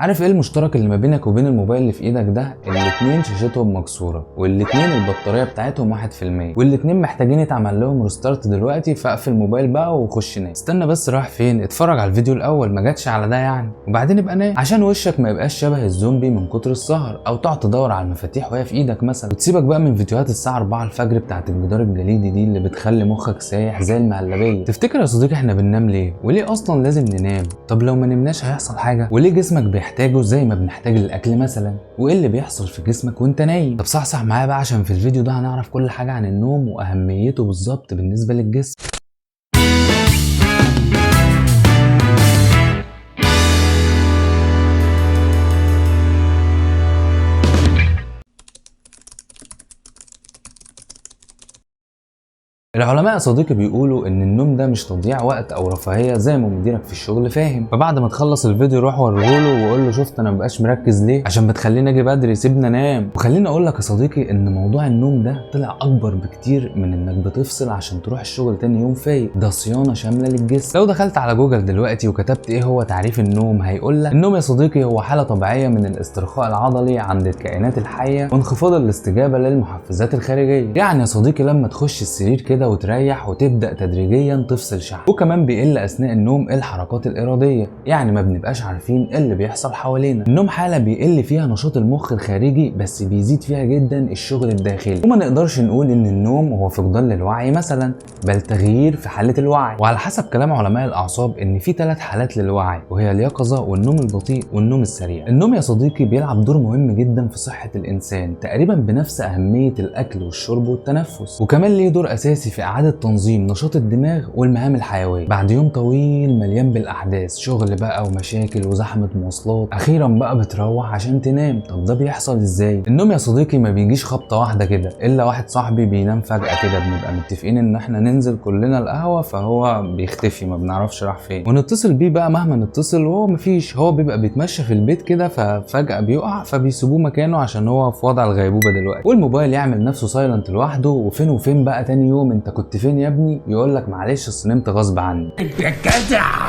عارف ايه المشترك اللي ما بينك وبين الموبايل اللي في ايدك ده؟ الاتنين شاشتهم مكسورة، والاتنين البطارية بتاعتهم 1%، والاتنين محتاجين يتعمل لهم restart دلوقتي. فاقفل الموبايل بقى وخش نام. استنى بس، رايح فين؟ اتفرج على الفيديو الاول، ما جاتش على ده يعني، وبعدين ابقى نام، عشان وشك ما يبقاش شبه الزومبي من كتر السهر، او تقعد تدور على المفاتيح وهي في ايدك مثلا، وتسيبك بقى من فيديوهات الساعة 4 الفجر بتاعت الجدار الجليدي دي اللي بتخلي مخك سايح زي المهلبيه. تفتكر يا صديقي احنا بننام ليه؟ وليه اصلا لازم ننام؟ طب لو ما نمناش هيحصل حاجة؟ وليه جسمك بيحتاجه زي ما بنحتاج للاكل مثلا؟ وايه اللي بيحصل في جسمك وانت نايم؟ طب صحصح معايا بقى، عشان في الفيديو ده هنعرف كل حاجة عن النوم واهميته بالظبط بالنسبة للجسم. العلماء يا صديقي بيقولوا ان النوم ده مش تضييع وقت او رفاهية زي ما مديرك في الشغل فاهم. فبعد ما تخلص الفيديو روح وريهوله وقول له شفت انا مبقاش مركز ليه؟ عشان بتخليني اجي بدري، سيبنا انام. وخليني اقول لك يا صديقي ان موضوع النوم ده طلع اكبر بكتير من انك بتفصل عشان تروح الشغل تاني يوم فايق، ده صيانة شاملة للجسم. لو دخلت على جوجل دلوقتي وكتبت ايه هو تعريف النوم، هيقول لك النوم يا صديقي هو حاله طبيعية من الاسترخاء العضلي عند الكائنات الحية وانخفاض الاستجابة للمحفزات الخارجية. يعني يا صديقي لما تخش السرير كده وتريح وتبدا تدريجيا تفصل شحن. وكمان بيقل اثناء النوم الحركات الاراديه، يعني ما بنبقاش عارفين ايه اللي بيحصل حوالينا. النوم حاله بيقل فيها نشاط المخ الخارجي بس بيزيد فيها جدا الشغل الداخلي. وما نقدرش نقول ان النوم هو فقدان للوعي مثلا، بل تغيير في حاله الوعي. وعلى حسب كلام علماء الاعصاب ان في 3 حالات للوعي، وهي اليقظة والنوم البطيء والنوم السريع. النوم يا صديقي بيلعب دور مهم جدا في صحة الانسان، تقريبا بنفس اهمية الاكل والشرب والتنفس، وكمان ليه دور اساسي في إعادة تنظيم نشاط الدماغ والمهام الحيوية. بعد يوم طويل مليان بالأحداث، شغل بقى ومشاكل وزحمة مواصلات، أخيرا بقى بتروح عشان تنام. طب ده بيحصل إزاي؟ النوم يا صديقي ما بيجيش خبطة واحدة كده، إلا واحد صاحبي بينام فجأة كده، بنبقى متفقين إن إحنا ننزل كلنا القهوة، فهو بيختفي ما بنعرفش راح فين، ونتصل بيه بقى مهما نتصل وهو مفيش، هو بيبقى بيتمشى في البيت كده ففجأة بيقع، فبيسيبوه مكانه عشان هو في وضع الغيبوبة دلوقتي، والموبايل يعمل نفسه silent لوحده. وفين وفين بقى تاني يوم انت كنت فين يا ابني؟ يقول لك معلش اصل نمت غصب عني.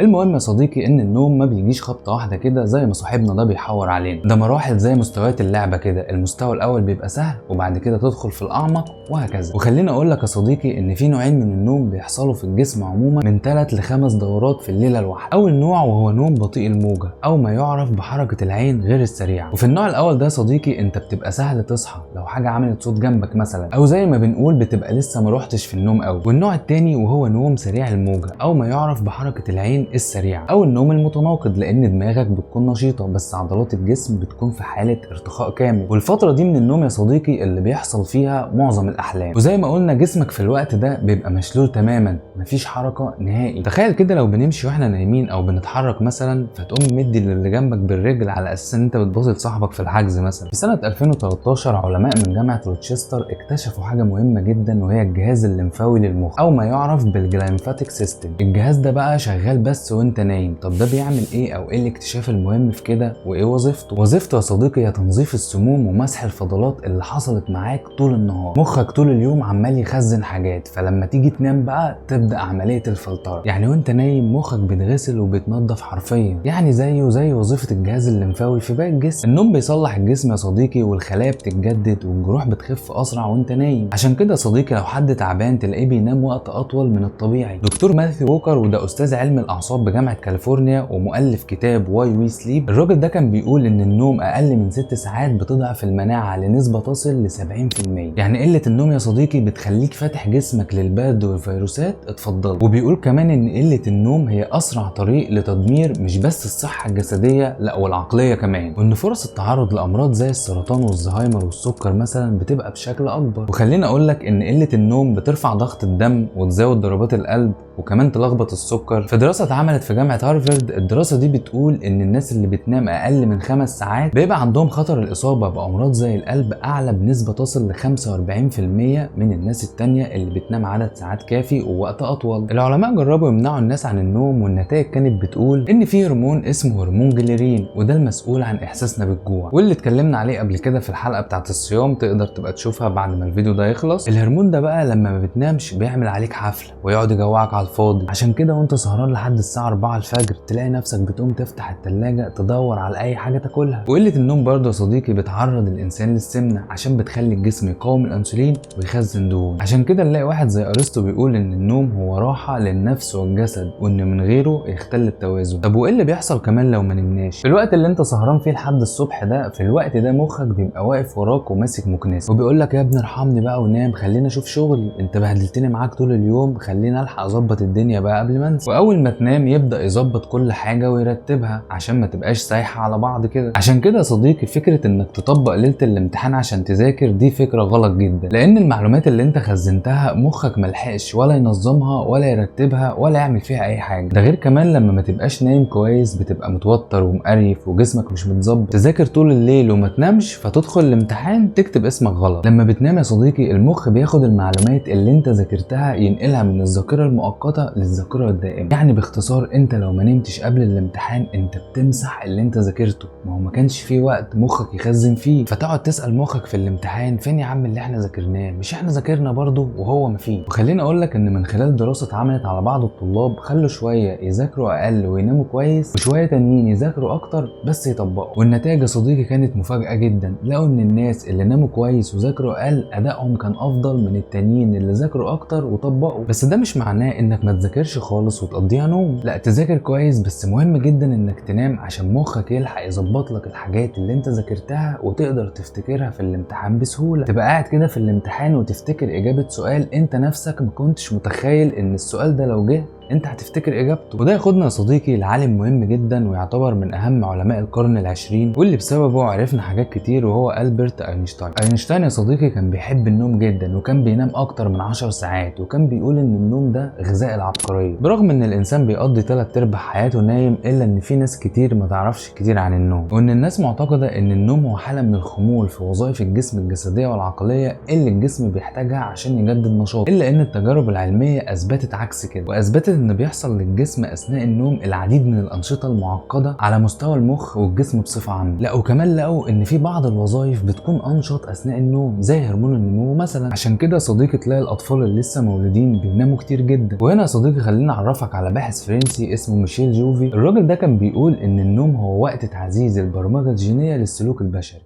المهم يا صديقي ان النوم ما بيجيش خبطه واحدة كده زي ما صاحبنا ده بيحور علينا، ده مراحل زي مستويات اللعبة كده، المستوى الاول بيبقى سهل وبعد كده تدخل في الاعمق وهكذا. وخليني اقول لك يا صديقي ان في نوعين من النوم بيحصلوا في الجسم عموما من 3 ل5 دورات في الليلة الواحدة. اول نوع وهو نوم بطيء الموجه او ما يعرف بحركة العين غير السريعة. وفي النوع الاول ده يا صديقي انت بتبقى سهل تصحى لو حاجة عملت صوت جنبك مثلا، او زي ما بنقول بتبقى لسه ما روحتش في النوم قوي. والنوع الثاني وهو نوم سريع الموجه او ما يعرف بحركة العين السريعة او النوم المتناقض، لان دماغك بتكون نشيطه بس عضلات الجسم بتكون في حاله ارتخاء كامل. والفترة دي من النوم يا صديقي اللي بيحصل فيها معظم الاحلام. وزي ما قلنا جسمك في الوقت ده بيبقى مشلول تماما، مفيش حركة نهائي. تخيل كده لو بنمشي واحنا نايمين او بنتحرك مثلا، فتقوم مدي للي جنبك بالرجل على اساس ان انت بتباصي لصاحبك في الحجز مثلا. في سنة 2013 علماء من جامعه روتشستر اكتشفوا حاجة مهمة جدا، وهي الجهاز الليمفاوي للمخ او ما يعرف بال glymphatic system. الجهاز ده بقى شغال بس وانت نايم. طب ده بيعمل ايه او ايه الاكتشاف المهم في كده وايه وظيفته؟ وظيفته يا صديقي هي تنظيف السموم ومسح الفضلات اللي حصلت معاك طول النهار. مخك طول اليوم عمال يخزن حاجات، فلما تيجي تنام بقى تبدا عملية الفلتره. يعني وانت نايم مخك بيتغسل وبيتنضف حرفيا، يعني زيه زي وظيفة الجهاز الليمفاوي في باقي الجسم. النوم بيصلح الجسم يا صديقي، والخلايا بتتجدد والجروح بتخف اسرع وانت نايم. عشان كده يا صديقي لو حد تعبان تلاقيه بينام وقت اطول من الطبيعي. دكتور ماثيو ووكر، وده استاذ علم الاعصاب بجامعة كاليفورنيا ومؤلف كتاب Why We Sleep، الراجل ده كان بيقول ان النوم اقل من 6 ساعات بتضعف المناعة لنسبه تصل ل 70%. يعني قلة النوم يا صديقي بتخليك فاتح جسمك للبرد والفيروسات، اتفضل. وبيقول كمان ان قلة النوم هي اسرع طريق لتدمير مش بس الصحة الجسدية، لا والعقلية كمان، وان فرص التعرض لامراض زي السرطان والزهايمر والسكر مثلا بتبقى بشكل اكبر. وخليني اقول لك ان قلة النوم بترفع ضغط الدم وتزود ضربات القلب وكمان تلخبط السكر. في دراسة اتعملت في جامعه هارفارد، الدراسة دي بتقول ان الناس اللي بتنام اقل من 5 ساعات بيبقى عندهم خطر الاصابة بامراض زي القلب اعلى بنسبة تصل ل 45% من الناس التانية اللي بتنام عدد ساعات كافي ووقت اطول. العلماء جربوا يمنعوا الناس عن النوم، والنتائج كانت بتقول ان في هرمون اسمه هرمون جليرين، وده المسؤول عن احساسنا بالجوع، واللي اتكلمنا عليه قبل كده في الحلقة بتاعه الصيام، تقدر تبقى تشوفها بعد ما الفيديو ده يخلص. الهرمون ده بقى لما ما بتنامش بتنامش بيعمل عليك حفلة ويقعد يجوعك على الفاضي. عشان كده وانت سهران لحد الساعة 4 الفجر تلاقي نفسك بتقوم تفتح التلاجة تدور على اي حاجة تاكلها. وقلة النوم برضه يا صديقي بتعرض الانسان للسمنه، عشان بتخلي الجسم يقاوم الانسولين ويخزن دهون. عشان كده نلاقي واحد زي ارسطو بيقول ان النوم هو راحة للنفس والجسد، وان من غيره يختل التوازن. طب وايه اللي بيحصل كمان لو ما نمناش؟ في الوقت اللي انت سهران فيه لحد الصبح ده، في الوقت ده مخك بيبقى واقف وراك وماسك مكنسة وبيقول لك يا ابني ارحمني بقى ونام، خلينا اشوف شغل، انت بهدلتني معاك طول اليوم، خلينا الحق اظبط الدنيا بقى قبل ما انسى. واول ما تنام يبدا يظبط كل حاجة ويرتبها عشان ما تبقاش سايحه على بعض كده. عشان كده يا صديقي فكرة انك تطبق ليلة الامتحان عشان تذاكر دي فكرة غلط جدا، لان المعلومات اللي انت خزنتها مخك ملحقش ولا ينظمها ولا يرتبها ولا يعمل فيها اي حاجة. ده غير كمان لما ما تبقاش نايم كويس بتبقى متوتر ومقريف وجسمك مش متظبط، تذاكر طول الليل وما تنامش فتدخل الامتحان تكتب اسمك غلط. لما بتنام يا صديقي المخ بياخد المعلومات اللي انت ذاكرتها ينقلها من الذاكرة المؤقتة للذاكرة الدائمة. يعني باختصار انت لو ما نمتش قبل الامتحان انت بتمسح اللي انت ذاكرته، ما هو ما كانش فيه وقت مخك يخزن فيه، فتقعد تسأل مخك في الامتحان فين يا عم اللي احنا ذاكرناه، مش احنا ذاكرنا برضه وهو ما فيه. وخليني اقول لك ان من خلال دراسة اتعملت على بعض الطلاب خلوا شوية يذاكروا اقل ويناموا كويس، وشوية تانيين يذاكروا اكتر بس يطبقوا. والنتائج يا صديقي كانت مفاجأة جدا، لقوا ان الناس اللي ناموا كويس وذاكروا اقل ادائهم كان افضل من التانيين اللي ذاكروا اكتر وطبقوا. بس ده مش معناه انك ما تذاكرش خالص وتقضيها نوم، لا تذاكر كويس، بس مهم جدا انك تنام عشان مخك يلحق يظبط لك الحاجات اللي انت ذاكرتها وتقدر تفتكرها في الامتحان بسهولة. تبقى قاعد كده في الامتحان وتفتكر اجابة سؤال انت نفسك ما كنتش متخيل ان السؤال ده لو جه انت هتفتكر اجابته. وده ياخدنا يا صديقي لعالم مهم جدا ويعتبر من اهم علماء القرن العشرين واللي بسببه عرفنا حاجات كتير، وهو ألبرت اينشتاين. اينشتاين يا صديقي كان بيحب النوم جدا وكان بينام اكتر من 10 ساعات، وكان بيقول ان النوم ده غذاء العبقرية. برغم ان الانسان بيقضي 3/4 حياته نايم، الا ان في ناس كتير ما تعرفش كتير عن النوم، وان الناس معتقدة ان النوم هو حالة من الخمول في وظائف الجسم الجسدية والعقلية اللي الجسم بيحتاجها عشان يجدد نشاطه. الا ان التجارب العلمية اثبتت عكس كده، واثبتت ان بيحصل للجسم اثناء النوم العديد من الانشطة المعقدة على مستوى المخ والجسم بصفة عامة. لا وكمان لقوا ان في بعض الوظائف بتكون انشط اثناء النوم زي هرمون النمو مثلا. عشان كده صديقي تلاقي الاطفال اللي لسه مولودين بيناموا كتير جدا. وهنا يا صديقي خلينا اعرفك على باحث فرنسي اسمه ميشيل جوفي. الراجل ده كان بيقول ان النوم هو وقت تعزيز البرمجة الجينية للسلوك البشري،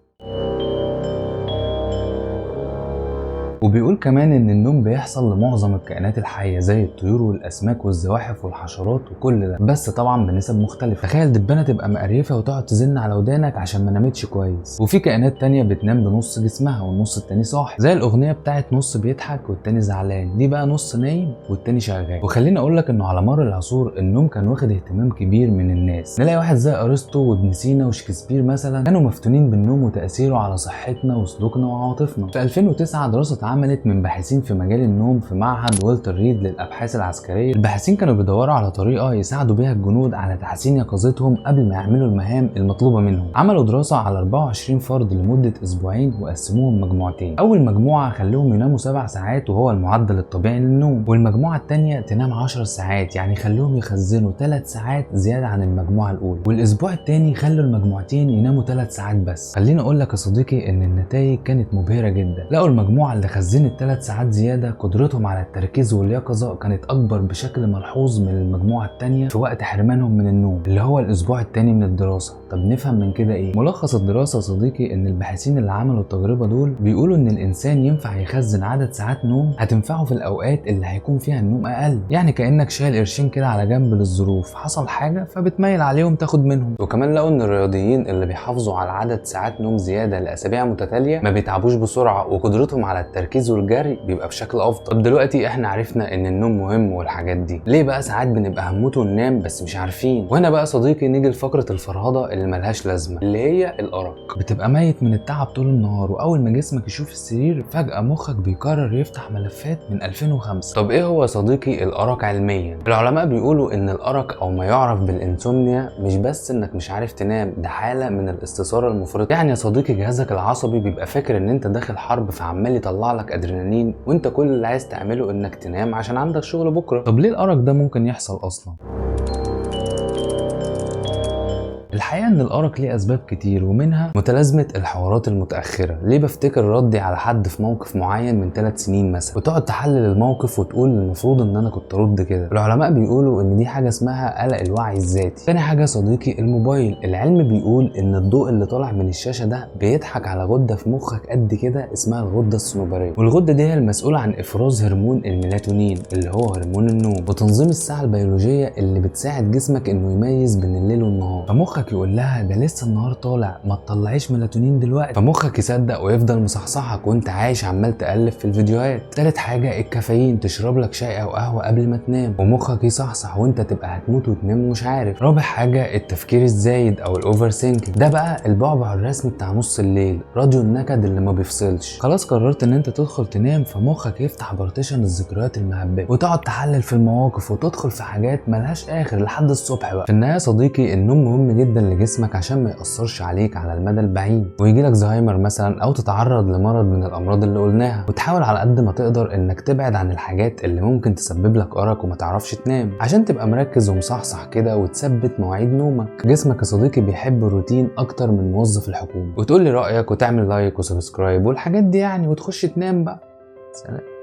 وبيقول كمان ان النوم بيحصل لمعظم الكائنات الحية زي الطيور والاسماك والزواحف والحشرات وكل ده، بس طبعا بنسب مختلفة. تخيل دبانه تبقى مقريفه وتقعد تزن على ودانك عشان ما نامتش كويس. وفي كائنات تانية بتنام بنص جسمها والنص التاني صاحي، زي الاغنية بتاعت نص بيضحك والتاني زعلان، دي بقى نص نايم والتاني شغال. وخليني اقول لك انه على مر العصور النوم كان واخد اهتمام كبير من الناس. نلاقي واحد زي ارسطو وابن سينا وشكسبير مثلا كانوا مفتونين بالنوم وتاثيره على صحتنا وسلوكنا وعواطفنا. في 2009 دراسة عملت من باحثين في مجال النوم في معهد والتر ريد للابحاث العسكرية. الباحثين كانوا بيدوروا على طريقه يساعدوا بيها الجنود على تحسين يقظتهم قبل ما يعملوا المهام المطلوبة منهم. عملوا دراسة على 24 فرد لمدة اسبوعين وقسموهم مجموعتين. اول مجموعة خلوهم يناموا 7 ساعات وهو المعدل الطبيعي للنوم، والمجموعة الثانية تنام 10 ساعات، يعني خلوهم يخزنوا 3 ساعات زيادة عن المجموعة الاولى. والاسبوع الثاني خلوا المجموعتين يناموا 3 ساعات بس. خليني اقول لك يا صديقي ان النتائج كانت مبهرة جدا. لقوا المجموعة اللي خزنت 3 ساعات زيادة قدرتهم على التركيز واليقظه كانت اكبر بشكل ملحوظ من المجموعة الثانية في وقت حرمانهم من النوم اللي هو الاسبوع الثاني من الدراسة. طب نفهم من كده ايه؟ ملخص الدراسة يا صديقي ان الباحثين اللي عملوا التجربة دول بيقولوا ان الانسان ينفع يخزن عدد ساعات نوم هتنفعه في الاوقات اللي هيكون فيها النوم اقل، يعني كانك شايل قرشين كده على جنب للظروف، حصل حاجة فبتميل عليهم تاخد منهم. وكمان لقوا ان الرياضيين اللي بيحافظوا على عدد ساعات نوم زيادة لاسابيع متتالية ما بيتعبوش بسرعة وقدرتهم على التركيز والجري بيبقى بشكل افضل. طب دلوقتي احنا عرفنا ان النوم مهم والحاجات دي، ليه بقى ساعات بنبقى هموت وننام بس مش عارفين؟ وهنا بقى صديقي نيجي لفقره الفرهده اللي ملهاش لازمه اللي هي الارق. بتبقى ميت من التعب طول النهار، واول ما جسمك يشوف السرير فجاة مخك بيقرر يفتح ملفات من 2005. طب ايه هو يا صديقي الارق علميا؟ العلماء بيقولوا ان الارق او ما يعرف بال insomnia مش بس انك مش عارف تنام، ده حاله من الاستثاره المفرطة. يعني يا صديقي جهازك العصبي بيبقى فاكر ان انت داخل حرب فعمال يطلع لك ادرينالين، وانت كل اللي عايز تعمله انك تنام عشان عندك شغل بكره. طب ليه الارق ده ممكن يحصل اصلا؟ الحقيقة ان الارق ليه اسباب كتير، ومنها متلازمة الحوارات المتاخرة. ليه بفتكر ردي على حد في موقف معين من 3 سنين مثلا، وتقعد تحلل الموقف وتقول المفروض ان انا كنت ارد كده. العلماء بيقولوا ان دي حاجة اسمها قلق الوعي الذاتي. تاني حاجة يا صديقي الموبايل. العلم بيقول ان الضوء اللي طالع من الشاشة ده بيضحك على غده في مخك قد كده اسمها الغدة الصنوبريه، والغده دي هي المسؤولة عن افراز هرمون الميلاتونين اللي هو هرمون النوم، وتنظيم الساعة البيولوجية اللي بتساعد جسمك انه يميز بين الليل والنهار. فمخك يقول لها ده لسه النهار طالع، ما تطلعيش ميلاتونين دلوقتي، فمخك يصدق ويفضل مصحصحك وانت عايش عمال تقلب في الفيديوهات. تالت حاجة الكافيين، تشرب لك شاي او قهوة قبل ما تنام ومخك يصحصح وانت تبقى هتموت وتنام ومش عارف. رابع حاجة التفكير الزايد او ال overthinking، ده بقى البعبع الرسمي بتاع نص الليل، راديو النكد اللي ما بيفصلش. خلاص قررت ان انت تدخل تنام، فمخك يفتح partition الذكريات المهببه وتقعد تحلل في المواقف وتدخل في حاجات ملهاش اخر لحد الصبح بقى. في النهاية يا صديقي النوم مهم جدا لجسمك عشان ما ياثرش عليك على المدى البعيد ويجيلك زهايمر مثلا، او تتعرض لمرض من الامراض اللي قلناها. وتحاول على قد ما تقدر انك تبعد عن الحاجات اللي ممكن تسبب لك ارق وما تعرفش تنام، عشان تبقى مركز ومصحصح كده وتثبت مواعيد نومك. جسمك يا صديقي بيحب الروتين اكتر من موظف الحكومة. وتقول لي رايك وتعمل like و subscribe والحاجات دي يعني، وتخش تنام بقى. سلام.